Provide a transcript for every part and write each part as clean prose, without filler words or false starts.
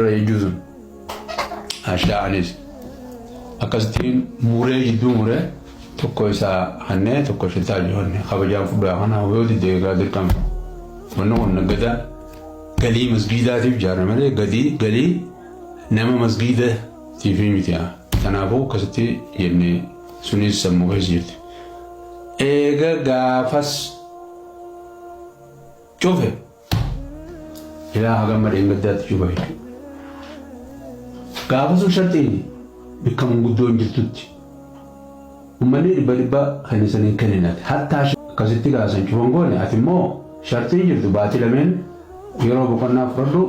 Jechuu sun ashaa anis akkasittiin muree jidduu muree tokko isaa hannee tokko shittaa jiru hannee kabajaan fudhaa kana yoo didde egaa dirqama. Wanni kun nagada galii masgiidaatiif ijaarame malee gadii galii nama masgiidatiif miti. Kanaafuu akkasitti jennee sunis sammuu keessa jirti. Eega gaafas cufe. Ilaa hagamma dheengaddaatti cufa jechuudha. Gaafa sun sharxiin bikka manguddoon jirtutti uummanni dhibba dhibba kan isan hin kenninati. Hattaa akkasitti kaasan cufan goone ati immoo sharxiin jirtu baatii lameen yeroo boqonnaa fudhadhu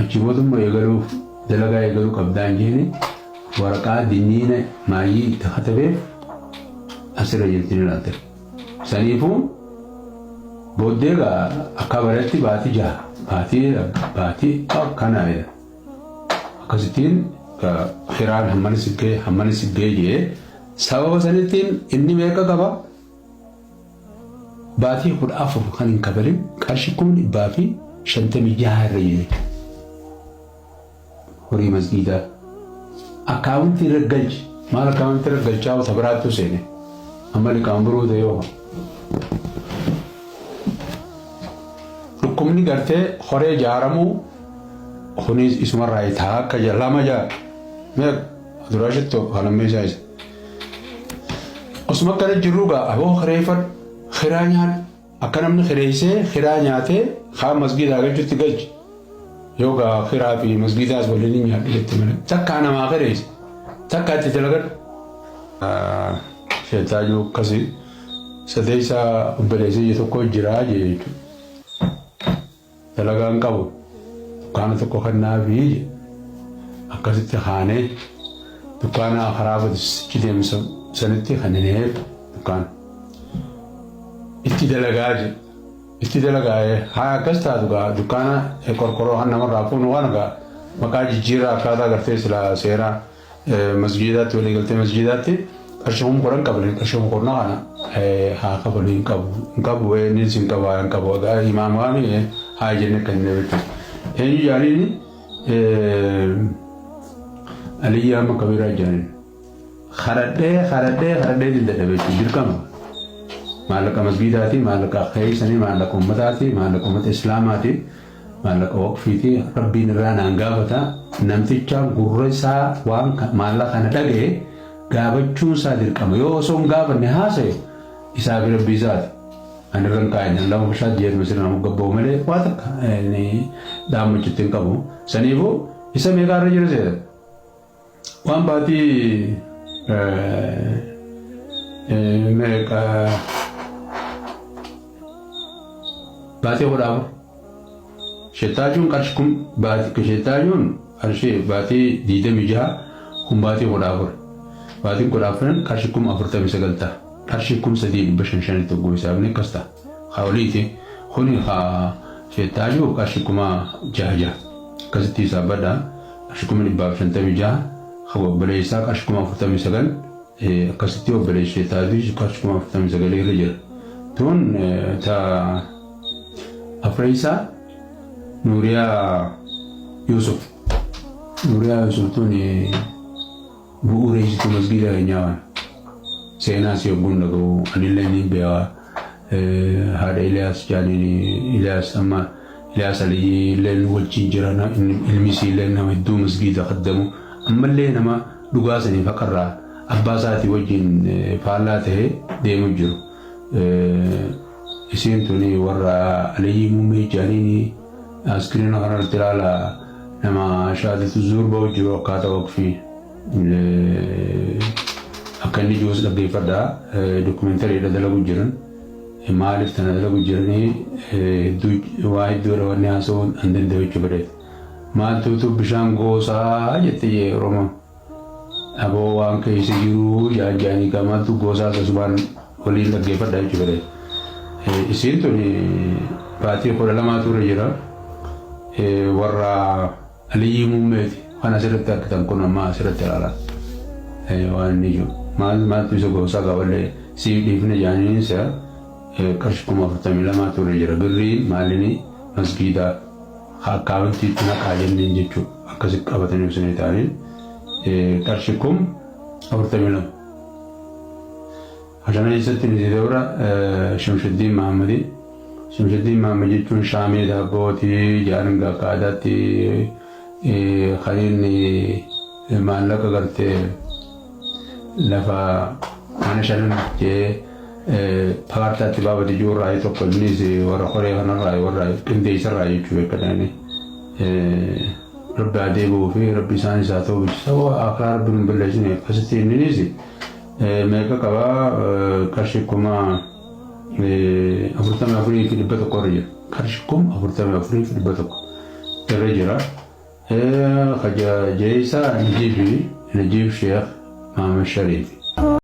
achi boodummoo eegaluuf dalagaa eegaluu qabdaan jeeni waraqaa dinniina maayyii itti katabeef asirra jirti ni ilaalte. Saniifuu booddee egaa akka baretti baatii jaha baatii baatii akkana jedha. Akkasittiin kiraan hammana si ga'e hammana si ga'e jedhee sababa sanittiin inni meeqa qaba? Baatii 14 kan hin kafalin qarshii 556,000 irra jira jechuudha. Horii masgiidaa akkaawuntii irra galchi maal akkaawuntii irra galchaa wata biraattuu seene amma liqaan biroo ta'e yoo dhukkubni gartee horee ijaaramuu kunis isumarraa taa akka lama jaa mee duraa shittoo kalammee isaa isa osuma akkana jiruu gaa aboo kireeffadhu kiraa nyaadhu Akka namni kireessee kiraa nyaatee kaan masgiidaa galchutti galchi. Yoo gaa kiraa fi masgiidaas waliin hin nyaadhu jette malee. Takkaa namaa kireesse. Takkaa itti dalagadhu. Sheetaajuu akkasii sadeessaa obboleessa ija tokko jiraa jee jechuudha. Dalagaa hin qabu. Dukkaana tokko kennaafii jedhe. Akkasitti kaanee dukkaana karaa badissichi deemsa sanitti kennineef dukkaana. Itti dalagaa jedhe. Itti dalagaa haa akkas taatu gaa dukkaana qorqoroo kan namarraa fuunu kana gaa maqaa jijjiirraa akkaataa gartee silaa seeraa masjiidaatti walii galtee masjiidaatti qarshii 10,000 qabne qarshii 10,000 kana haa kafalu hin qabu hin qabu innis hin qabu hin qabu imaam waan haa jenne kan inni jechuudha. Eenyu jaaniin Aliyyi amma kabiraa jaaniin kadhadhee kadhadhee kadhadhee hin dadhabe jechuudha dirqama. Maallaqa masgiidaati maallaqa keessanii maallaqa ummataati maallaqa ummata islaamaati. Maallaqa waqfiiti rabbiin irraa naan gaafata namticha gurra isaa waan maallaqa kana dhagaye gaafachuun isaa dirqama yoo osoo hin gaafanne haasaye isaa fi rabbii isaati ani irra hin kaa'in lama bishaat jeetuma sirna nama gabba'u malee waa takka dhaammachutti hin qabu saniifuu isa meeqaa irra jira seeta Waan baatii meeqa baatii 14 shettaajuun qarshi kun baatii shettaajuun qarshii baatii 26 kun baatii 14 baatiin 14 qarshii 49,000 ta'a qarshii 3,500 shanitti hogguu hisaabni akkas ta'a haa oliiti kuni haa shettaajuu qarshii 6,000 akkasitti hisaabbadha. Qarshi 556,000 kan obboleessaa qarshi 49,000 akkasitti obboleessi ishee taatu qarshi 49,000 irra jira. Tun ta afreessaa Nuuriyaa Yuusuf. Nuuriyaa Yuusuf tun bu'uureessituu masgiida keenyaa waan seenaa si hogguun dhaga'u anillee ni beekaa haadha Iliyaas jaaniin Iliyaas amma Iliyaas Aliyyi illee wajjin jira ilmi isii illee nama hedduu masgiida kaddamu ammallee nama dhugaa saniif haqarraa abbaa isaatii wajjin faallaa ta'ee deemu jiru. Isiin tuni warra Aliyyii Muummee jaaniin iskiriina kanarratti ilaala nama shaaditu zuur ba'u jiru akkaataa waqfii akka inni jiruus dhaggeeffadha dokumentariidha dalagu jiran maaliif tana dalagu jiranii hedduu waa hedduudha wanni haasa'uu hin danda'u jechuu fedheeti. Maaltuutu bishaan goosaa jette jee Oromoon. Aboo waan keessa jiru jaanjaanii kaa maaltu goosaa asumaan waliin dhaggeeffadha jechuu fedhe. Isiin tun baatii 12tu irra jira. Warra Aliyyii Muummeeti. Kan asirratti argitan kun amma asirratti ilaalaa. Waan inni jiru. Maal maaltu isa goosaa qaballee siif dhiifne jaaniin isa qarshii 42,000tu irra jira. Birrii maalini masgiidaa. Akkaawuntiitti naqaa jenneen jechuudha. Akkasi qabatanii ibsanii ta'anii qarshii 42,000. Kana keessatti nuti dabra Shamshaddiin Mahammadii. Shamshaddiin Mahammad jechuun shaamee daabbootii jaarin akka aadaatti kan inni maallaqa gartee lafa mana shanan jee paartaatti baafate jiru irraa tokko, innis warra koree kanarraa warra qindeessarraa jechuu beekadhaani. Rabbi haa deebi'uu fi rabbi isaan isaa ta'uu bichisa akiraa rabbi nu balleessine. Akkasitti inninis meeqa qabaa? Qarshii 44,100 irra jira. Qarshii 44,100 irra jira. Jeessa Najiib Sheekh Mahamad Shariif.